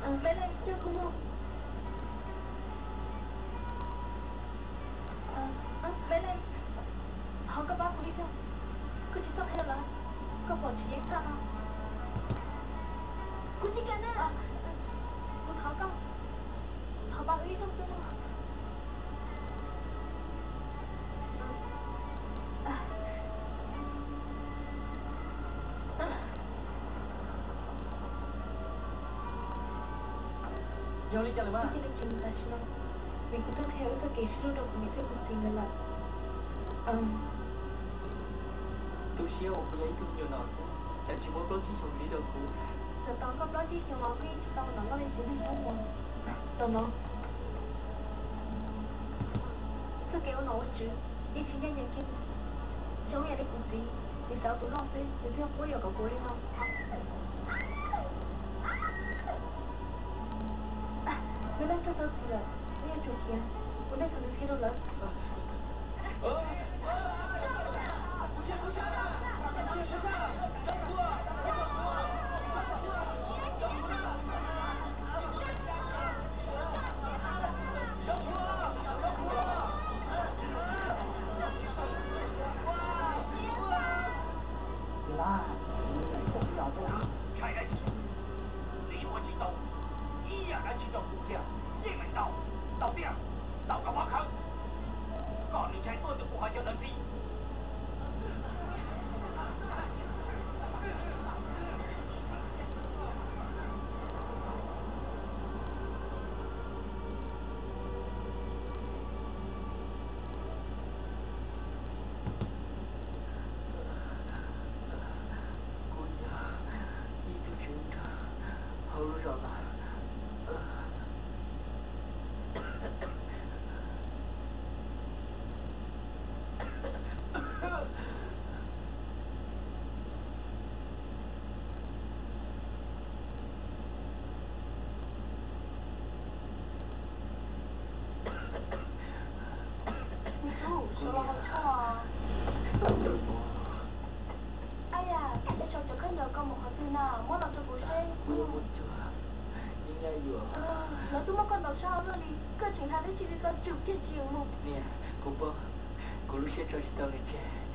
Me Leej, coj kuv mus. Me Leej, thov koj pab kuv ib zaug, kuv tsis txawj qhia lawv, koj pom tsis yeej txaj no. Kuv tsis kam na, kuv thov koj, thov pab wb ib zaug xwb no. Yog li cas lawm mas? Wb cia li tsis mus tam sim no, vim kuv twb qhia wb txoj kev sib hlub rau kuv niam thiab kuv txiv lawv lawm. Tu siab uas kuv yog ib tug me nyuam nom tswv, cas tsis muab plaub tsib xyoos ntxiv rau kuv. Txawm tos koj plaub tsib xyoos los kuj yeej tsis tau ntawm koj li txiv neej Hmoob uas tau no. Txoj kev ua nom ua tswv yeej tsis ncaj ncees kiag. Zoo ib yam li kuv txiv, nws xav ua tus loj xwb nws thiaj quab yuam kom kuv li no. Nws leej twg tau txiv lawm, nws yuav tsum khiav, kuv nej txhua tus qhia rau lawv. Ntshai dab tsi? Txiv ua tsis tau, ib yam dab tsi rau kuv kiag, yeej meem tau, tau tiag, tau koj mob khawv. Koj nws ntshai tuaj ntawm kuv qhov chaw ntawd txiv. Kuv yog ib tug tswv nrog hauv lub zos no. Niam tub, sawv los haus tshuaj. Ab yam, es tsov cov khaub ncaws koj mus qhov twg na, muab los rau kuv seb. Kuv yuav mus cuag ib nyab yuam. Lawv twb muab koj ntaus sab hauv luaj li, koj tseem hais dab tsi li ko, tsum kiag tsis mus. Niam, kuv paub, kuv lub siab tso tsis tau nws tseg.